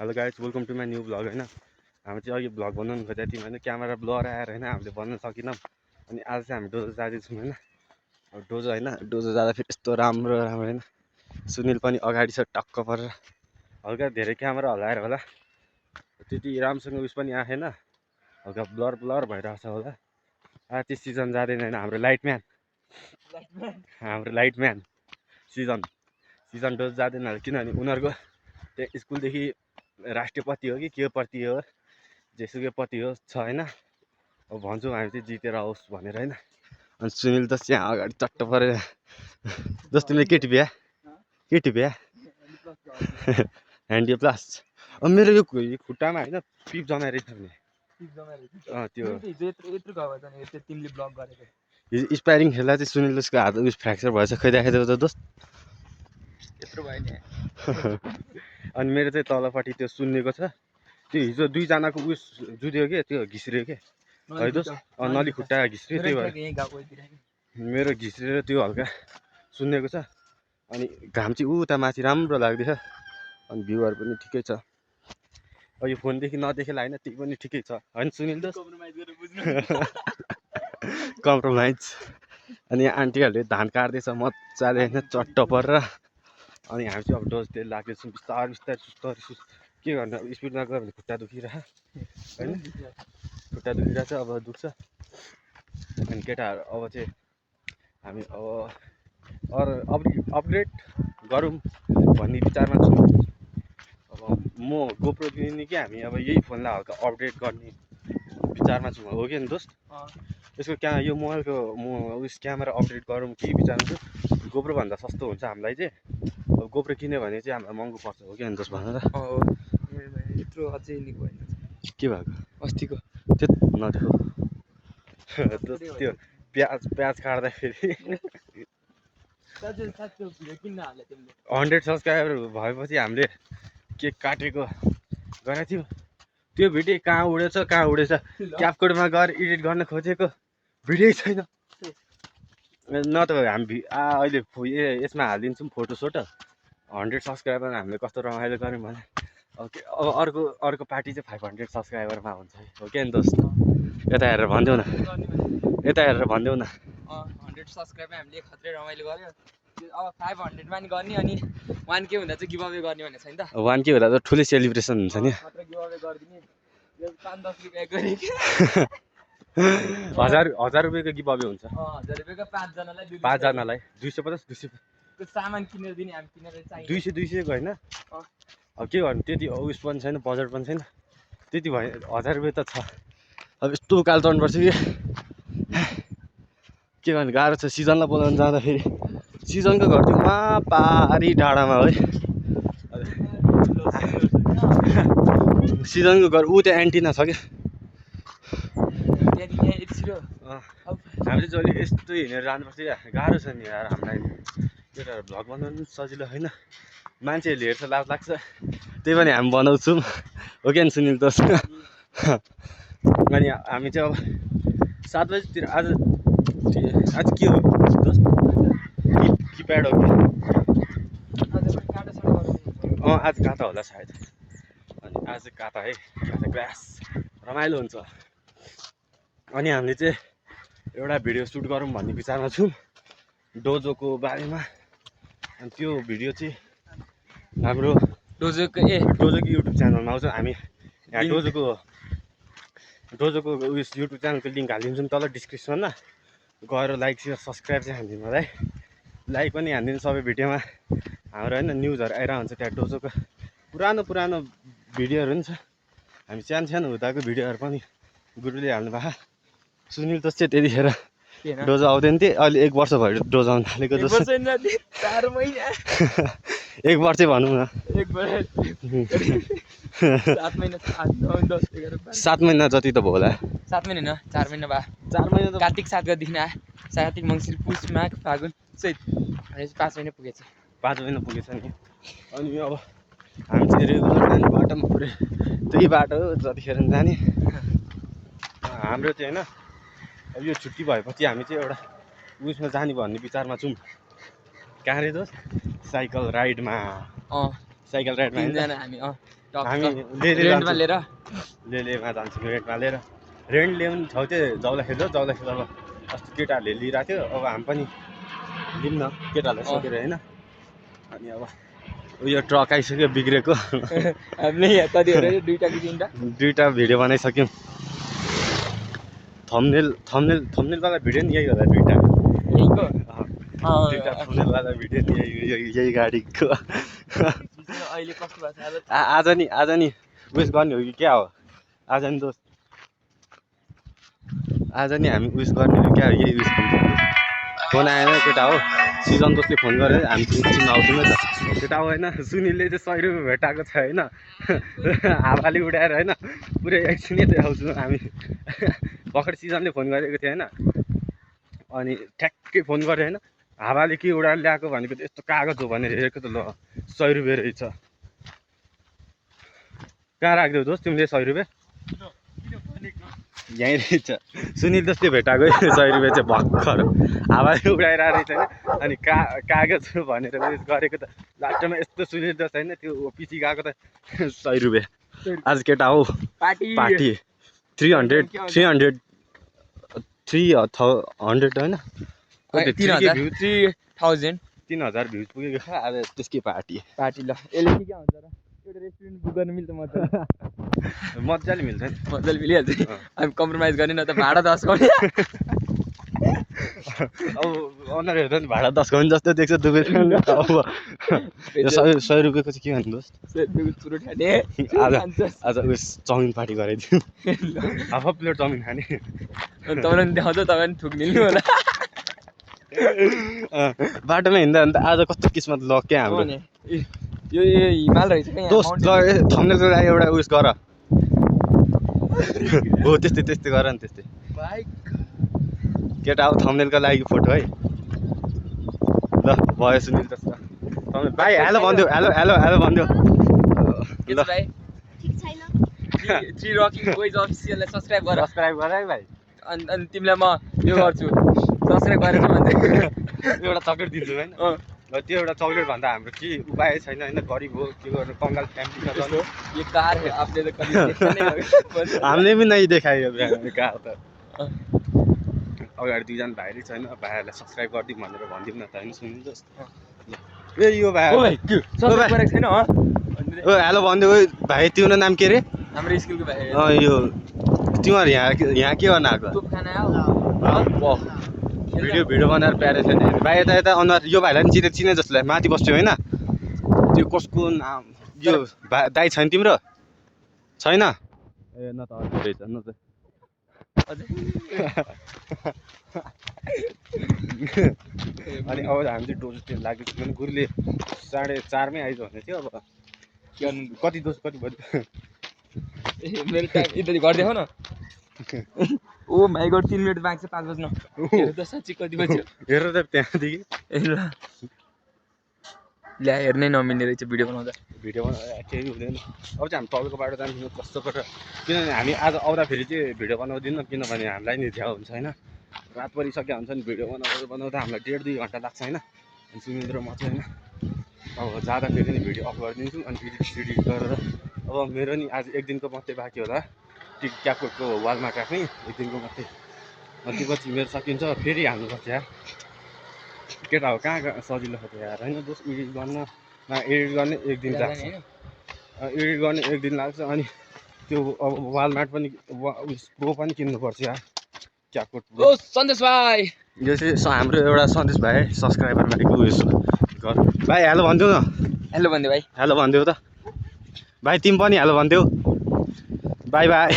hello guys welcome to my new blog होइन हामी चाहिँ अघि ब्लग बनाउनु खोजेको थियौँ होइन क्यामेरा ब्लर आएर होइन हामीले बनाउन सकेनौँ अनि आज चाहिँ हामी डोजो जाँदैछौँ होइन अब डोजो होइन डोजो जाँदा फेरि यस्तो राम्रो राम्रो होइन सुनिल पनि अगाडि छ टक्क परेर हल्का धेरै क्यामेरा हल्लाएर होला त्यति राम्रोसँग उस पनि आएन हल्का ब्लर ब्लर भइरहेको छ होला त्यो सिजन जाँदैन होइन हाम्रो लाइटम्यान सिजन डोज जाँदैन किनभने उनीहरूको त्यहाँ स्कुलदेखि राष्ट्रपति हो कि के पति हो जेसुकै पति हो छ होइन अब भन्छौँ हामी चाहिँ जितेर आओस् भनेर होइन अनि सुनिल त यहाँ अगाडि चट्ट परेर जस्तो तिमीले के टिप्या ह्यान्डी प्लस अब मेरो यो खुट्टामा होइन पिप जमाएर भने त्यो हिजो स्पाइरिङ खेल्दा चाहिँ सुनिल जसको हात उस फ्र्याक्चर भएछ खैदा त दोस्त अनि मेरो चाहिँ तलपट्टि त्यो सुन्नेको छ त्यो हिजो दुईजनाको उस जुध्यो के त्यो घिस्रियो के है दोस्त नली खुट्टा घिस्रियो त्यही भएर मेरो घिस्रिएर त्यो हल्का सुन्नेको छ अनि घाम चाहिँ उता माथि राम्रो लाग्दैछ अनि भ्यूहरू पनि ठिकै छ अब यो फोनदेखि नदेखेला होइन त्यही पनि ठिकै छ होइन सुनिल दोस्त कम्प्रोमाइज अनि यहाँ आन्टीहरूले धान काट्दैछ मजाले होइन चट्ट परेर अनि हामी चाहिँ अब डोज तेल लाग्दैछौँ बिस्तारै के गर्नु अब स्पिडमा गयो भने खुट्टा दुखिरहेको होइन खुट्टा दुखिरहेको छ अब दुख्छ अनि केटाहरू अब चाहिँ हामी अब अपग्रेड गरौँ भन्ने विचारमा छौँ अब म गोप्रो किन्ने कि हामी अब यही फोनलाई हल्का अपग्रेड गर्ने विचारमा छौँ हो कि नि दोस्त यसको यो मोबाइलको उस क्यामेरा अपग्रेड गरौँ कि विचारमा छु गोप्रोभन्दा सस्तो हुन्छ हामीलाई चाहिँ अब गोप्रो किन्यो भने चाहिँ हामीलाई महँगो पर्छ हो कि नि दोस्त भन र यत्रो अझै लिएको होइन के भएको अस्तिको त्यो नदेखो त्यो प्याज काट्दाखेरि 100 सब्सक्राइबर भएपछि हामीले केक काटेको गरेको थियौँ त्यो भिडियो कहाँ उडेछ क्यापकटमा गएर एडिट गर्न खोजेको भिडियो छैन न त हामी अहिले यसमा हालिदिन्छौँ फोटोसोटो 100 सब्सक्राइबर हामीले कस्तो रमाइलो गऱ्यौँ भने अब अर्को पार्टी चाहिँ 500 सब्सक्राइबरमा हुन्छ हो क्या नि दोस्त यता हेरेर भनिदेऊ न 100 सब्सक्राइबर हामीले खत्रै रमाइलो गर्यो अब 500 मा नि गर्ने अनि 1K हुँदा चाहिँ गिभअवे गर्ने भनेको छ नि त 1K हुँदा त ठुलै सेलिब्रेसन हुन्छ नि खत्रै गिभअवे गरिदिने 5-10 रुपियाँ गरेको 1000 रुपियाँको गिभअवे हुन्छ 1000 रुपियाँको 5 जनालाई 250 सामान किनेर दिने हामी किनेर चाहिँ 200 होइन अब के गर्नु त्यति उस पनि छैन बजेट पनि छैन त्यति भयो 1000 रुपियाँ त छ अब यस्तो उकालो चढ्नुपर्छ के गर्नु गाह्रो छ सिजनलाई बोलाउनु जाँदाखेरि सिजनको घर चाहिँ वहाँ पारी डाँडामा है सिजनको घर ऊ त्यहाँ एन्टिना छ क्या हामी चाहिँ जहिले यस्तो हिँडेर जानुपर्छ या गाह्रो छ नि यार हामीलाई केटाहरू भ्लग बनाउनु सजिलो होइन मान्छेहरूले हेर्छ लाज लाग्छ त्यही पनि हामी बनाउँछौँ हो क्या नि सुनिल दोस्त अनि हामी चाहिँ अब 7 बजीतिर आज के हो दोस्त किप्याड हो कि आज काता होला सायद अनि आज काता है काता क्रास रमाइलो हुन्छ अनि हामीले चाहिँ एउटा भिडियो सुट गरौँ भन्ने विचारमा छौँ डोजोको बारेमा अनि त्यो भिडियो चाहिँ हाम्रो डोजोको युट्युब च्यानलमा आउँछ हामी यहाँ डोजोको उयस युट्युब च्यानलको लिङ्क हालिदिन्छौँ तल डिस्क्रिप्सनमा गएर लाइक सेयर सब्सक्राइब चाहिँ हानिदिनु होला है लाइक पनि हानिदिनु सबै भिडियोमा हाम्रो होइन न्युजहरू आइरहेको हुन्छ त्यहाँ डोजोको पुरानो भिडियोहरू पनि छ हामी सानो हुँदाको भिडियोहरू पनि गुरुले हाल्नु भएको सुनिल त चाहिँ त्यतिखेर डोजो आउँदैन थिएँ अहिले 1 वर्ष भयो डोजो आउनु थालेको जस्तो 1 वर्षै भनौँ न 7 महिना जति त भयो होला 7 महिना होइन 4 महिना भयो 4 महिना त कार्तिक 7 गतेदेखि आयो कार्तिक मङ्सिर पुस माघ फागुन चैत 5 महिना पुगेछ 5 महिना पुगेछ नि अनि अब हामी चाहिँ रेगुलर जाने बाटोमा पुरै त्यही बाटो जतिखेर जाने हाम्रो चाहिँ होइन अब यो छुट्टी भएपछि हामी चाहिँ एउटा उयसमा जाने भन्ने विचारमा छौँ कहाँ रे दोस्त साइकल राइडमा तिनजना हामी हामी रेन्टमा लिएर लेलेमा जान्छौँ रेन्टमा लिएर रेन्ट ल्याउनु ठाउँ चाहिँ जाउँदाखेरि अब अस्ति केटाहरूले लिइरहेको थियो अब हामी पनि लिऊँ न केटाहरूलाई सोधेर होइन अनि अब उयो ट्रक आइसक्यो बिग्रेको हामीले यहाँ कति हो रे 2टा कि 3टा 2टा भिडियो बनाइसक्यौँ थम्बनेलवाला भिडियो नि यही होला 2टा यहीँको 2टा थम्बनेलवाला भिडियो नि यही गाडीको अहिले कस्तो भएको छ आज नि उयस गर्ने हो कि क्या हो आज नि दोस्त आज नि हामी उयस गर्ने हो क्या हो यही उयस फोन आएन केटा हो सिजन दोस्तले फोन गरेर हामी एकछिन आउँछौँ त केटा हो होइन सुनिलले चाहिँ 100 रुपियाँ भेटाएको छ होइन हावाले उडाएर होइन पुरै एकछिनै चाहिँ आउँछौँ हामी भर्खर सिजनले फोन गरेको थियो होइन अनि ठ्याक्कै फोन गरेँ होइन हावाले के उडाएर ल्याएको भनेको यस्तो कागज हो भनेर हेरेको त ल 100 रुपियाँ रहेछ कहाँ राखिदेऊ दोस्त तिमीले 100 रुपियाँ यहीँ रहेछ सुनिल जस्तै भेटाएको 100 रुपियाँ चाहिँ भर्खर हावाले उडाएर रहेछ होइन अनि कागज भनेर उयो गरेको त लास्टमा यस्तो सुनिल जस्तो होइन त्यो पछि गएको त 100 रुपियाँ आज केटा हो पार्टी 300 होइन 3000 भ्युज पुगेको छ आज त्यसकै पार्टी ल यसले के हुन्छ र एउटा रेस्टुरेन्ट बुक गर्न मिल्छ मजाले मिल्छ नि मजाले मिलिहाल्छ हामी कम्प्रोमाइज गर्ने न त भाडा 10 गर्ने अब अनरहरू नि भाडा 10 गाउँ जस्तो देख्छ दुबई अब 100 रुपियाँको चाहिँ के भन्नुहोस् आज उस चाउमिन पार्टी गराइदिउँ हाफ प्लेट चाउमिन खाने तपाईँलाई देखाउँछ तपाईँ पनि थुक्निल्नु होला बाटोमा हिँड्दा अन्त आज कस्तो किस्मत लग्यो हाम्रो यो हिमाल रहेछ दोस्त थम्बनेलको लागि एउटा उयस गर हो त्यस्तै गर नि त्यस्तै केटा अब थम्बनेलको लागि फोटो है ल भयो सुनिल जस्तो भाइ हेलो भनिदेऊ हेलो भनिदेऊ ल भाइ थ्री रकिङ बोइज अफिसियललाई सब्स्क्राइब गर है भाइ अनि तिमीलाई म यो गर्छु सब्स्क्राइब गरेर भन्दै एउटा चक्लेट दिन्छु होइन त्यो एउटा चक्लेट भन्दा हाम्रो के उपाय छैन होइन गरिब हो के गर्नु कङ्गाल फ्यामिलीमा गर्नु यो कार आपले त कहिले हामीले पनि नै देखायो कार त अगाडि 2जना भाइहरू छैन भाइहरूलाई सब्स्क्राइब गरिदिउँ भनेर भनिदिउँ न त होइन सुन्नु जस्तो ए यो भाइ छैन ओ हेलो भनिदेऊ भाइ तिम्रो नाम के अरे हाम्रो स्कुलको भाइ यो तिमीहरू यहाँ के गर्न आएको भिडियो बनाएर प्यारे छैन भाइ यता अनुहार यो भाइलाई पनि चिने जस्तो लाग्यो माथि बस्थ्यो होइन त्यो कसको नाम यो दाइ छैन तिम्रो छैन ए न त रहेछ न त अनि अब हामी चाहिँ डोज ट्रेन लागेको छ गुरुले 4:30 आइज भन्दै थियो अब कति बज्यो मेरो टाइम यता गरिदेऊ न ओ माइ गड 3 मिनेट बाँकी छ 5 बज्न हेर त साँच्चै कति बज्यो हेर त त्यहाँदेखि ल्या हेर्नै नमिल्ने रहेछ भिडियो बनाउँदा केही हुँदैन अब चाहिँ हामी तलको बाटो जान्छौँ कस्तो गरेर किनभने हामी आज आउँदाखेरि चाहिँ भिडियो बनाउँदिनँ किनभने हामीलाई नि झ्याउ हुन्छ होइन रात परिसक्यो हुन्छ नि भिडियो बनाउँदा हामीलाई 1.5-2 घन्टा लाग्छ होइन अनि सुनिन्द्र म चाहिँ होइन अब जाँदाखेरि नि भिडियो अप गरिदिन्छु अनि एडिट गरेर अब मेरो नि आज 1 दिनको मात्रै बाँकी होला क्यापकोटको वालमा राख्ने 1 दिनको मात्रै अनि त्यो पछि मेरो सकिन्छ फेरि हाल्नुपर्छ यार केटा हो कहाँ सजिलो छ यार होइन दोस्त एडिट गर्ने 1 दिन लाग्छ एडिट गर्ने 1 दिन लाग्छ अनि त्यो अब वालमार्ट पनि प्रो पनि किन्नुपर्छ यार क्यापकोट ओ सन्देश भाइ यो चाहिँ हाम्रो एउटा सन्देश भाइ सब्सक्राइबर भाइको उयो घर भाइ हेलो भनिदेऊ न हेलो भन्दै भाइ हेलो भनिदेऊ त भाइ तिमी पनि हेलो भनिदेऊ बाई बाई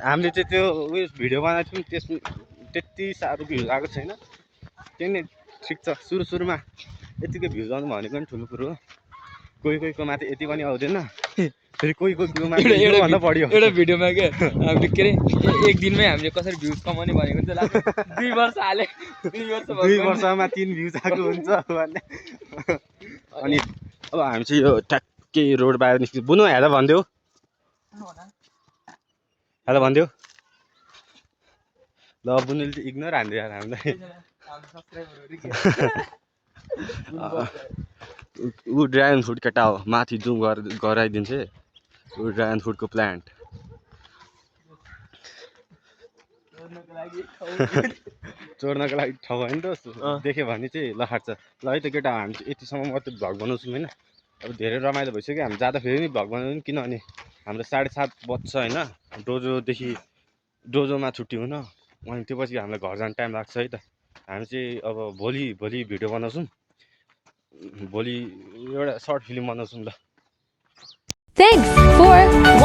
हामीले चाहिँ त्यो उयो भिडियो बनाएको थियौँ त्यसमा त्यति साह्रो भ्युज आएको छैन त्यही नै ठिक छ सुरुमा यतिकै भ्युज आउनु भनेको पनि ठुलो कुरो हो कोहीको माथि यति पनि आउँदैन फेरि कोहीको भन्दा बढी हो एउटा भिडियोमा के हामीले के अरे 1 दिनमै हामीले कसरी भ्युज कमाउने भनेको चाहिँ लाग्छ 2 वर्ष हाले 2 वर्षमा 3 भ्युज आएको हुन्छ भन्ने अनि अब हामी चाहिँ यो ठ्याक्कै रोड बाहिर निस्क्यो बुनु हेलो भनिदेऊ हेलो भनिदेऊ ल बुनुले चाहिँ इग्नोर हान्दियो यार हामीलाई ऊ ड्रागन फ्रुट केटा हो माथि जुम गराइदिन्छ ऊ ड्रागन फ्रुटको प्लान्ट चोर्नको लागि ठाउँ होइन त देख्यो भने चाहिँ लखाट्छ ल है त केटा हामी चाहिँ यतिसम्म मात्रै भ्लग बनाउँछौँ होइन अब धेरै रमाइलो भइसक्यो हामी जाँदाखेरि नि भ्लग बनाउँछौँ किनभने हाम्रो 7:30 बज्छ होइन डोजोमा छुट्टी हुन अनि त्यो पछि हामीलाई घर जानु टाइम लाग्छ है त हामी चाहिँ अब भोलि भिडियो बनाउँछौँ भोलि एउटा सर्ट फिल्म बनाउँछौँ ल Thanks for